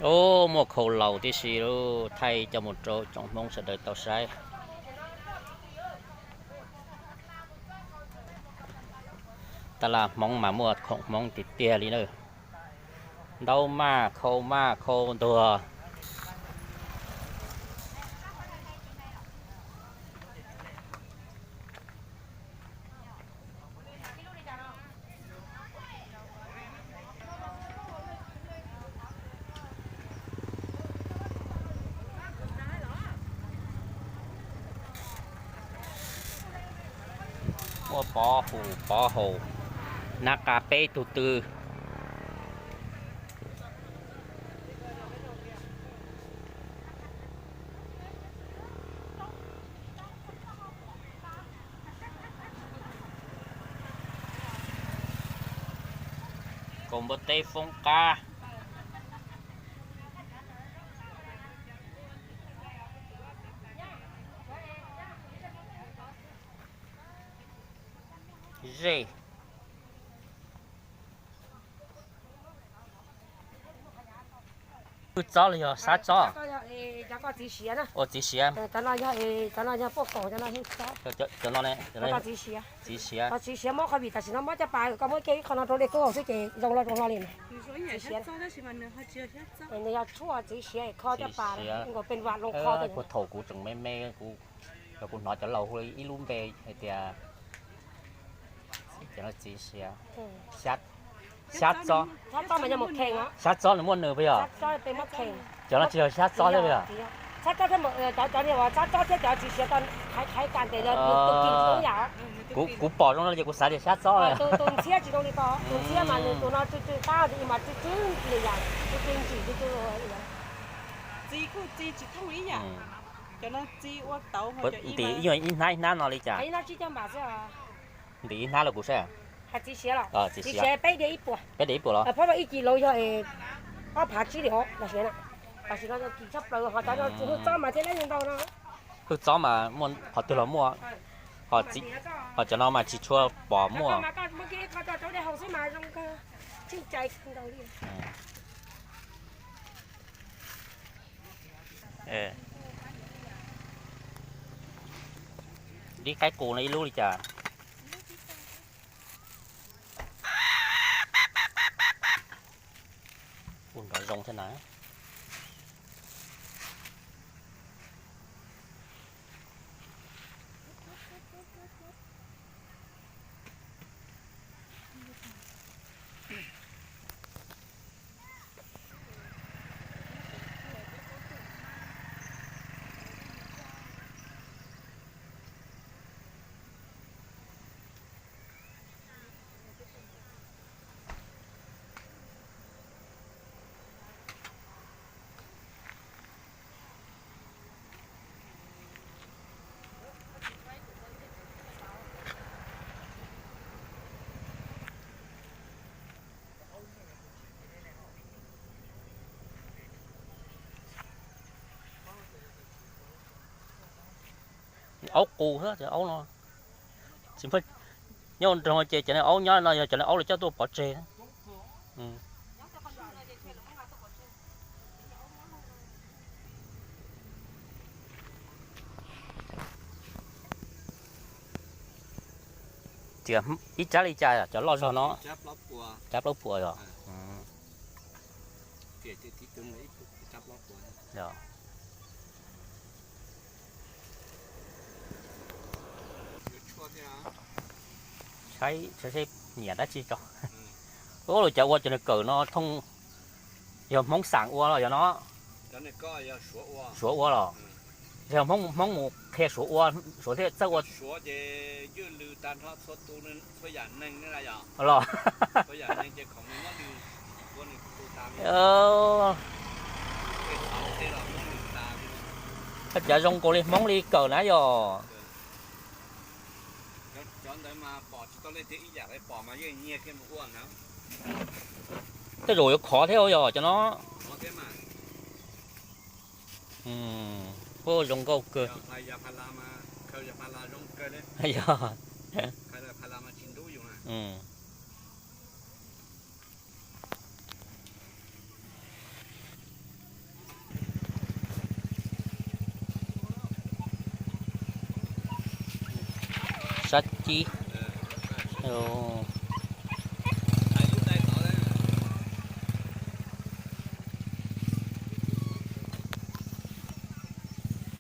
Ub, muaj khau laus tib si lub thaij coj mus rau tsoom Hmoob sawv daws tau saib. Taj laj Hmoob mas muaj khoom Hmoob tiag tiag li na. Ntaub maj, khau maj, khau ntuag. Muaj pov hum pov haum, nab qa peb tug tw. Kaus npua teb foob qab. Zej. Hwj txob los yog sab txob? Ua txiv siav. Cov no ne? Txiv siav. Txiv siav muab qhov vim tam sim no muab caj pas koj muab kiag ib qho no rau dej kub haus xwb ces zoo los zoo hlo li. Nws yog tshuaj txiv siav kho caj pas, nkaus pes vam loo kho. Puag thaum kuv tseem me me, kuv, kuv hnov cov laus hu ib lub npe hais tias txiv siav, xyab txob. Xyab txob nws muaj nws puas yog? Cov no tsis yog xyab txob thiab puas yog? Cov, cov txiv siav tau qhaiv qhaiv kas ntes, kuv pom zoo no ces kuv xav tias xyab txob. Tus ntxhiab tsis zoo li ko, tus ntxhiab mas nws tus no tsw tsw qab, tus no mas tsw tsw nws yam, tsw tsw ntsim tsw tsw. Txiv kuj txiv tsis thooj ib yam. Cov no txiv ua tauv. Ntim ib hnab ib hnab no li cas? Ntim ib hnab los kuv saib. Txiv siav los? Txiv siav peb diav ib puas. Peb diav ib puas los? Phab ib kis laus yog ob phav tsib li os. Tam sim no kis tshaj plaws ho cov no hwj txob mas thiaj li ntau no. Hwj txob mas muaj qhov twg los muaj, ho cov no mas tsis tshua pom muaj. Muab kiag ib qho tso rau dej haus xwb mas zoo kawg, tsheej cai ntau li. Dib qaib qus no ib lub li cas? Ua nrov zoo thiab na. Aub qus xwb, aub no tsis muaj, nyob nroog ces cov aub nyob no yog cov aub lawv coj tuaj pov tseg. Tias ib tsab li cas cov loj zog no? Tsab plaub puas yog? Saib, saib nyiam dab tsi tso. Ub, lawv cov ua cov nws kawm no thooj, yog Hmoob xaam ua los yog no? Suav ua los? Yog Hmoob, Hmoob mus qhia Suav ua, Suav thiaj txawj ua. Los? Koj cav zoo nkaus li Hmoob li kawm na yog. Tej zaum yuav khov thiab yog cov no. Ua zoo nkauj kawg. Yog. Dab Tsi, o,